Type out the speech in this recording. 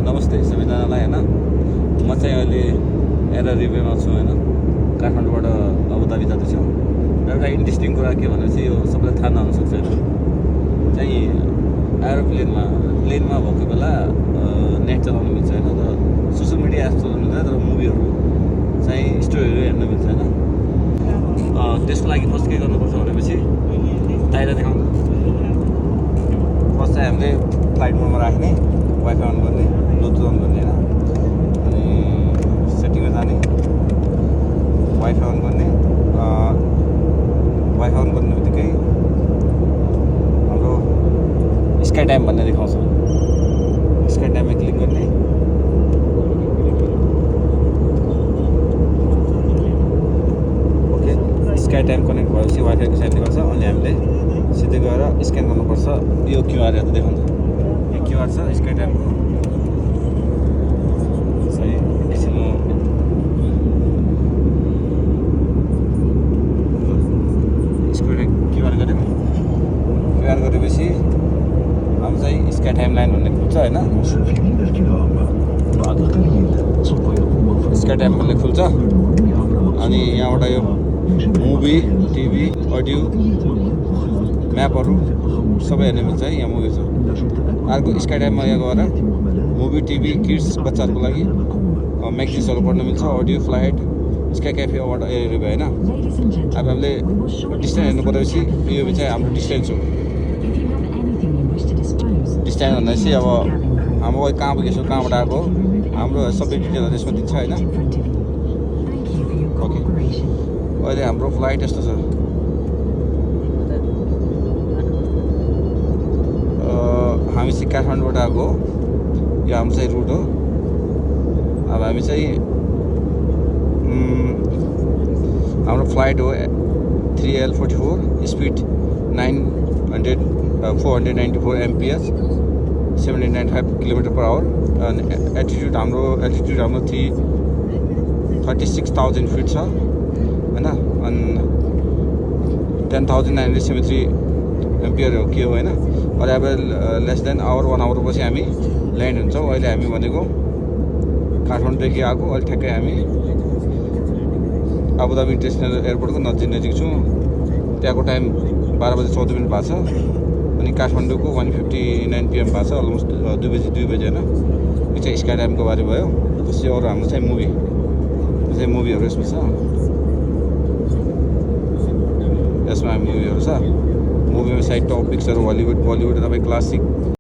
नमस्ते सबैजनालाई होइन। म चाहिँ अहिले एयर रिभ्यूमा छु होइन। काठमाडौँबाट अबुधाबी जाँदैछु। एउटा इन्ट्रेस्टिङ कुरा के भनेपछि यो सबैलाई थाहा नहुनसक्छ होइन। चाहिँ प्लेनमा भएको बेला नेट चलाउनु मिल्छ होइन, तर सोसियल मिडिया एप्स चलाउनु मिल्छ, तर मुभीहरू चाहिँ स्टोरीहरू हेर्न मिल्छ होइन। त्यसको लागि फर्स्ट के गर्नुपर्छ भनेपछि बाहिर देखाउनु। फर्स्ट चाहिँ हामीले फ्लाइट मोडमा राख्ने, वाइफाई अन गर्ने, ब्लुटुथ अन गर्ने होइन। अनि सेटिङमा जाने, वाइफाई अन गर्ने। वाइफाई अन गर्ने बित्तिकै हाम्रो स्काई टाइम भन्ने देखाउँछ। स्काई टाइममा क्लिक गर्ने। ओके, स्काई टाइम कनेक्ट भएपछि वाइफाईको साइड देखाउँछ। अनि हामीले सिधै गएर स्क्यान गर्नुपर्छ। यो क्युआर हेर्दा देखाउँछ। यो क्युआर छ स्काई टाइमको। सही एकछिन म क्युआर गऱ्यौँ। क्युआर गरेपछि हाम्रो चाहिँ स्काई टाइम लाइन भन्ने खुल्छ होइन। स्काई टाइम भन्ने खुल्छ। अनि यहाँबाट यो मुभी, टिभी, अडियो, म्यापहरू सबै हेर्न मिल्छ है। यहाँ मुभी छ। अर्को स्काई टाइममा यहाँ गएर मुभी, टिभी, किड्स बच्चाहरूको लागि म्यागजिन्सहरू पढ्न मिल्छ। अडियो, फ्लाइट, स्काई क्याफेबाट हेरेर भयो होइन। अब हामीले डिस्टेन्स हेर्नु परेपछि यो चाहिँ हाम्रो डिस्टेन्स हो। डिस्टेन्स भनेपछि अब हाम्रो कहाँ पुगेछौँ, कहाँबाट आएको, हाम्रो सबै डिटेलहरू यसमा दिन्छ होइन। ओके, अहिले हाम्रो फ्लाइट यस्तो छ। हामी चाहिँ काठमाडौँबाट आएको, यो हाम्रो चाहिँ रुट हो। अब हामी चाहिँ हाम्रो फ्लाइट हो 3L44, स्पिड 494 MPH, 795 km/h। अनि एल्टिट्युड हाम्रो 36,000 फिट छ होइन। अनि 10,973 एम्पियर हो के हो होइन। Arrival less than one hour पछि हामी ल्यान्ड हुन्छौँ। अहिले हामी भनेको काठमाडौँदेखि आएको, अहिले ठ्याक्कै हामी अबुधाबी इन्टरनेसनल एयरपोर्टको नजिक छौँ। त्यहाँको टाइम 12:14 भएको छ। अनि काठमाडौँको 1:59 PM भएको छ। अलमोस्ट 2 बजी होइन। यो चाहिँ स्काई टाइमको बारे भयो। त्यसै अरू हाम्रो चाहिँ मुभी, यो चाहिँ मुभीहरू यसमा छ। यसमा मुभीहरू छ। मुभीमा side top picture, Hollywood, Bollywood, तपाईँ क्लासिक